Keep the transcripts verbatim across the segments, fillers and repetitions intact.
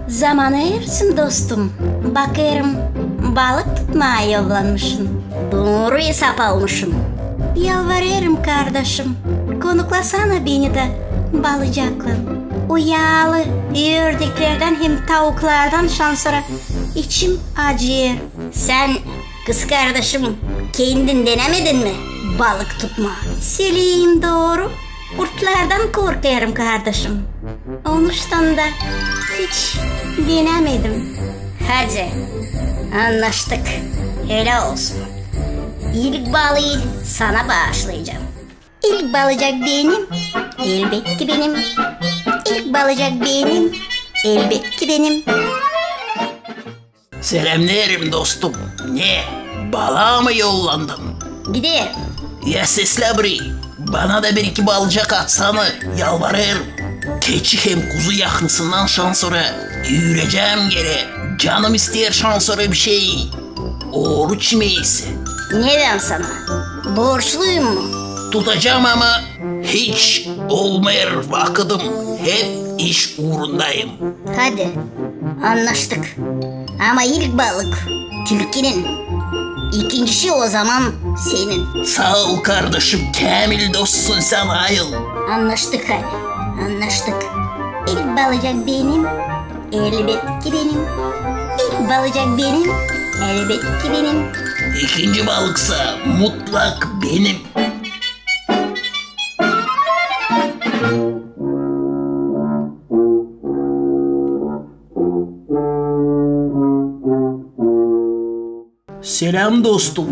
Zaman ayırêrsın, dostum. Bakêrım, balık tutmaa yollanmışın. Dooru esap almışın. Yalvarêrım, kardaşım, konuklasana beni dä balıcaklan. O yaalı ördeklerdän hem tavuklardan şansora içim acıyêr. Sän, kızkardaşım, kendin denämedin mi balık tutmaa? Söleyim dooru, kurtlardan korkêrım, kardaşım. Onuştan da hiç denämedim. Hadi, annaştık. Ölä olsun. İlk balıı sana baaşlayacam. İlk balıcak benim, elbetki benim. İlk balıcak benim, elbetki benim. Selämnerim, dostum. Ne, balaa mı yollandın? Giderim. Ya seslä burayı. Bana da bir-iki balıcak atsana, yalvarêrım. Keçi hem kuzu yahnısından şansora üürecäm geeri. Canım isteer şansora bir şey. Oruç imeesi. Ne bän sana borçluyum mu? Tutacam, ama hiç olmêêr vakıdım. Hep iş uurundayım. Hadi, annaştık. Ama ilk balık tilkinin, ikincisi o zaman senin. Saa ol, kardaşım, käämil dostsun sän, ayıl. Annaştık hadi, annaştık. İlk balıcak benim, elbetki benim. İlk balıcak benim, elbetki benim. İkinci balıksa mutlak benim. Seläm, dostum.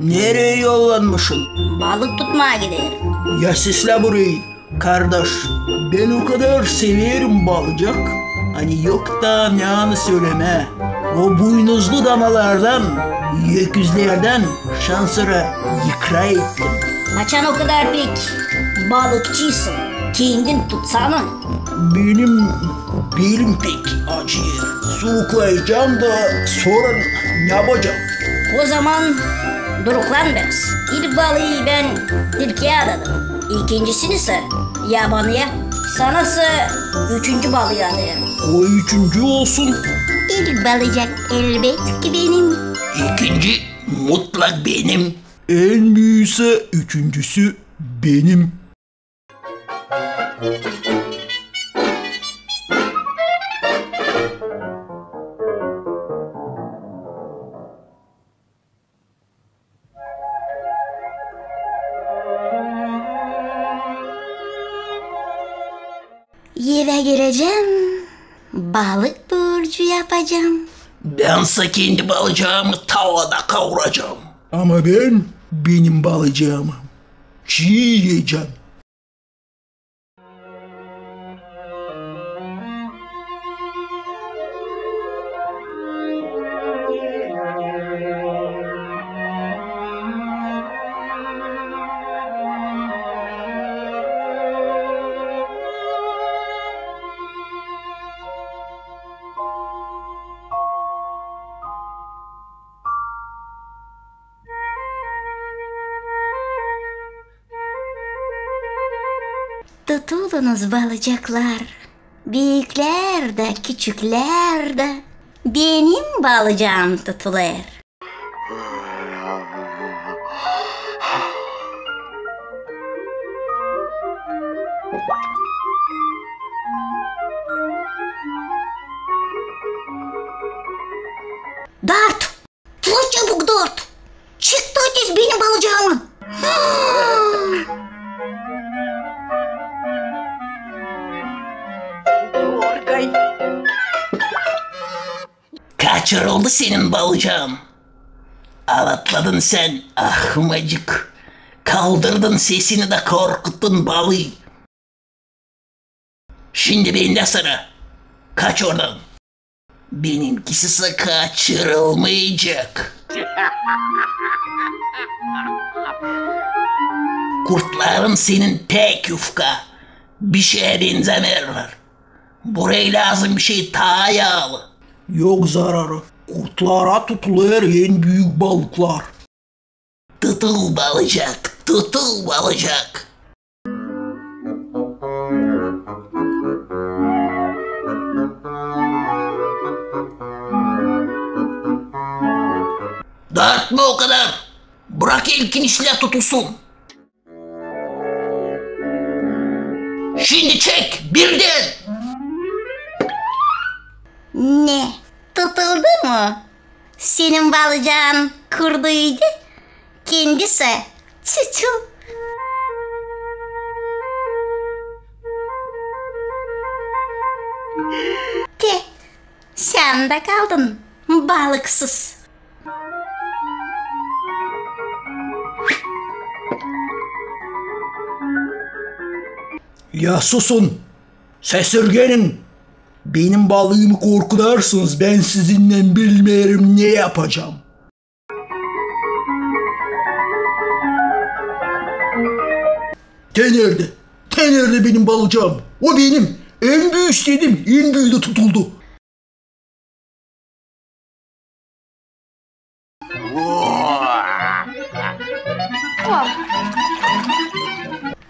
Nereyi yollanmışın? Balık tutmaa giderim. Ya seslä burayı, kardaş. Bän o kadar severim balıcak, ani yok taa ne ani sölemää. O buynuzlu danalardan, öküzlerdän şansora ikra ettim. Açan o kadar pek balıkçıysın, kendin tutsana. Benim belim pek acıyêr. Suuklayacam da sora ne yapacam? O zaman duruklan biraz. İlk balıı bän tilkiyä adadım. İkincisini sä yabanıya. Sana sä üçüncü balıı adêrım. O üçüncü olsun. İlk balıcak elbetki benim. İkinci mutlak benim. En büüsü, üçüncüsü benim. Evä gelecäm, balık burcu yapacam. Bän sä kendi balıcaamı tavada kauracam. Ama bän benim balıcaamı çii iyecäm. Tutulunuz, balıcaklar, büüklär dä, küçüklär dä, benim balıcaam tutulêr. Dart! Tut çabuk, Dart! Çık, tut benim balıcaamı! Yorgay. Kaçırıldı senin balıcaan. Alatladın sän, ahmacık. Kaldırdın sesini da korkuttun balıı. Şindi bendä sıra. Kaç oradan. Benimkisi sä kaçırılmayacek. Kurtların senin pek yufka. Bir şeye benzämeerlär. Burayı lääzım bir şey taa yaalı. Yok zararı. Kurtlara tutulêr en büük balıklar. Tutul, balıcak, tutul, balıcak. Dartma o kadar. Bırak ilkin işlää tutulsun. Şindi çek, birdän! Ne, tutuldu mu? Senin balıcaan kurduydu, kendisi çuçu. Te, sän dä kaldın balıksız. Ya susun, sesirgenin! Benim balığımı korkutarsınız, bän sizinnän bilmeerim ne yapacam. Te neredä? Te neredä benim balıcaam? O benim. En büük istedim, en büük dä tutuldu.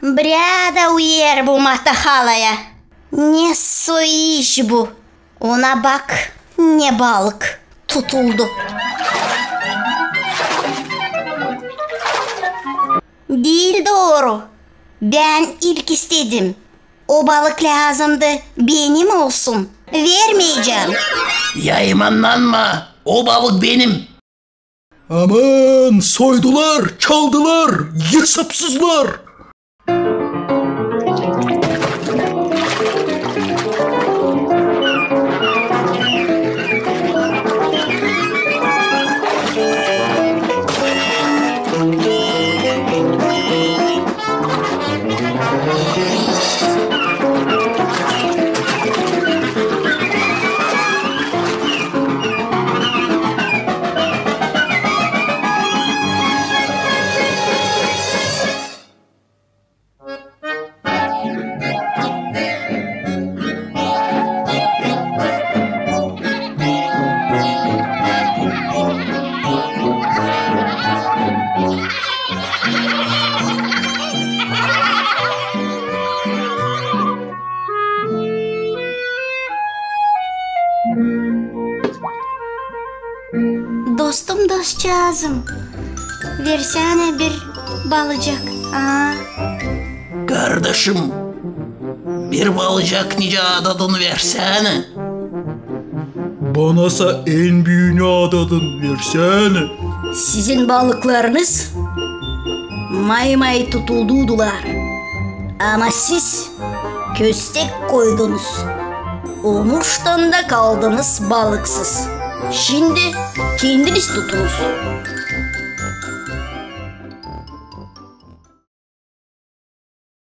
Birä dä uyêr bu matahalaya. Ne soy iş bu? Ona bak, ne balık tutuldu. Diil dooru. Bän ilk istedim. O balık lääzımdı benim olsun. Vermeycäm. Ya imannanma, o balık benim. Aman, soydular, çaldılar, esapsızlar! Dostum, dostçaazım, versänä bir balıcak, a? Kardaşım, bir balıcak nicä adadın versänä. Bana sa en büünü adadın versänä. Sizin balıklarınız may-may tutulduydular. Ama siz köstek koydunuz. Onuştan da kaldınız balıksız. Şindi kendiniz tutunuz.